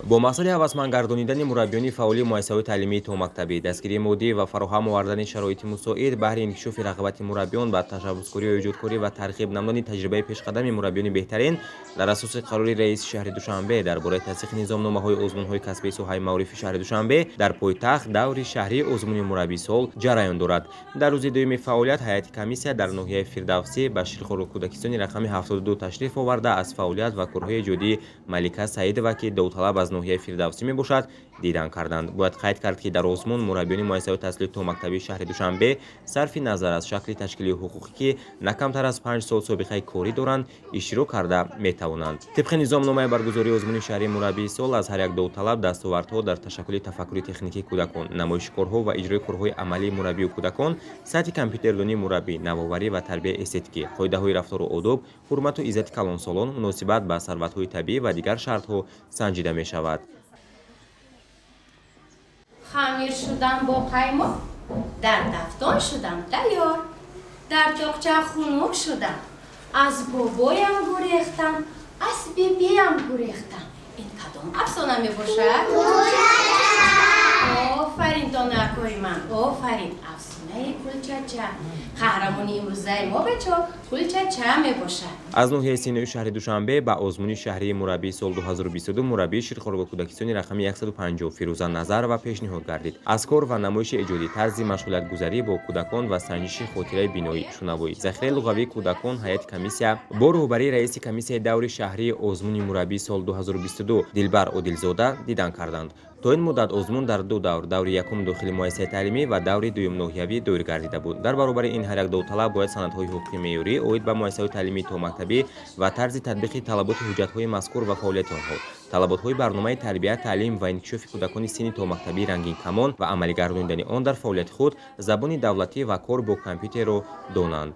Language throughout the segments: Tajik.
Бо мақсади ҳавасманд гардонидани мураббиёни фаъоли муассисаҳои таълимии томактабӣ, дастгирии моддӣ ва фароҳам овардани шароити мусоид баҳри инкишофи рағбати мураббиён ба ташаббускорию эҷодкорӣ ва тарғиб намудани таҷрибаи пешқадами мураббиёни беҳтарин дар асоси қарори раиси шаҳри Душанбе дар бораи тасдиқи низомномаҳои озмунҳои касбии соҳаи маорифи шаҳри Душанбе дар пойтахт даври шаҳрии озмуни мураббии сол ҷараён дорад. Дар рӯзи дуюми фаъолият ҳайати комиссия дар ноҳияи Фирдавсӣ ба Ширхору кӯдакистони рақами 72 ташриф оварда, аз фаъолият ва корҳои эҷодии Малика Саидова, ки довталаб аз ноҳияи Фирдавсӣ мебошад, дидан карданд. Бояд қайд кард, ки дар озмун мураббиёни муассисаҳои таҳсилоти томактабии шаҳри Душанбе сарфи назар аз шакли ташкилии ҳуқуқӣ, ки на камтар аз 5 сол собиқаи корӣ доранд, иштирок карда метавонанд. Тибқи низомномаи баргузории озмуни шаҳрии мураббии сол аз ҳар як довталаб дастовардҳо дар ташаккули тафаккури техникии кӯдакон, намоиши корҳо ва иҷрои корҳои амалии мураббию кӯдакон, сатҳи компютердонии мураббӣ, навоварӣ ва тарбияи эстетикӣ, қоидаҳои рафтору одоб, ҳурмату иззати калонсолон, муносибат ба сарватҳои табиӣ ва дигар шартҳо санҷида мешавад. Хамир шудам бо қаймоқ, дар тафтон шудам тайёр, дар тоқча хунук шудам, аз бобоям гурехтам, аз бибиям гурехтам. Ин кадом афсона мебошад? Офарин, донакҳои ман, офарин. Афсонаи Кулчача. Қаҳрамони имрӯзаи мо, бачо, Кулчача мебошад. Аз ноҳияи Синои шаҳри Душанбе ба озмуни шаҳрии мураббии сол 2022 мураббии Ширхоргоҳ кӯдакистони рақами 150 Фирӯза Назарова пешниҳод гардид. Аз кор ва намоиши эҷодӣ, тарзи машғулиятгузарӣ бо кӯдакон ва санҷиши хотираи биноӣ, шунавоӣ, захираи луғавии кӯдакон ҳайати комиссия бо роҳбарии раиси комиссияи даври шаҳрии озмуни мураббии сол 2022 Дилбар Одилзода дидан карданд. То ин муддат озмун дар ду давр, даври якум дохили муассисаи таълимӣ ва даври дуюм ноҳиявӣ доир гардида буд. Дар баробари ин ҳар як довталаб бояд санадҳои ҳуқуқии меъёрӣ оид ба муассисаҳои таълимии томактабӣ ва тарзи татбиқи талаботи ҳуҷҷатҳои мазкур ва фаъолияти онҳо, талаботҳои барномаи тарбия, таълим ва инкишофи кӯдакони синни томактабии рангинкамон ва амалигардонидани он дар фаъолияти худ, забони давлатӣ ва кор бо компютерро донанд.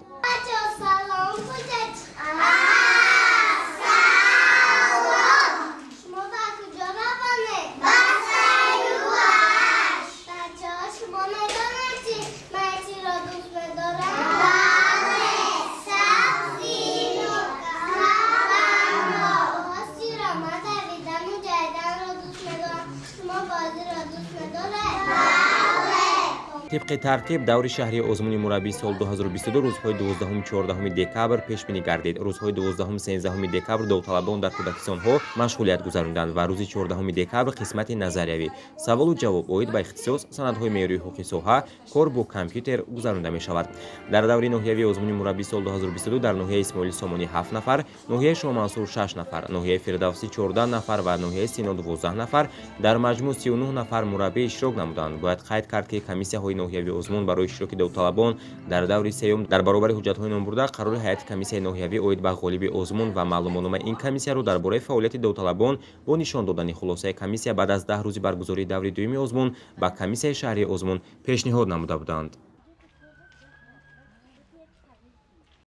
Тибқи тартиб даври шаҳрии озмуни мураббии сол 2022 рӯзҳои 12-14 декабр пешбинӣ гардид. Рӯзҳои 12-13 декабр довталабон дар кӯдакистонҳо машғулият гузаронданд ва рӯзи 14 декабр қисмати назариявӣ, саволу ҷавоб оид ба ихтисос, санадҳои меъёрии ҳуқуқи соҳа, кор бо компютер гузаронда мешавад. Дар даври ноҳиявии озмуни мураббии сол 2022 дар ноҳияи Исмоили Сомонӣ 7 нафар, ноҳияи Шоҳмансур 6 нафар, ноҳияи Фирдавсӣ 14 нафар ва ноҳияи Сино 12 нафар, дар маҷмӯъ 39 нафар мураббӣ иштирок намуданд. Бояд қайд кард, ки комиссияҳои ноҳиявии озмун барои иштироки довталабон дар даври сеюм дар баробари ҳуҷҷатҳои номбурда қарори ҳайати комиссияи ноҳиявӣ оид ба ғолиби озмун ва маълумотномаи ин комиссияро дар бораи фаъолияти довталабон бо нишон додани хулосаи комиссия баъд аз 10 рӯзи баргузории даври дуюми озмун ба комиссияи шаҳрии озмун пешниҳод намуда буданд.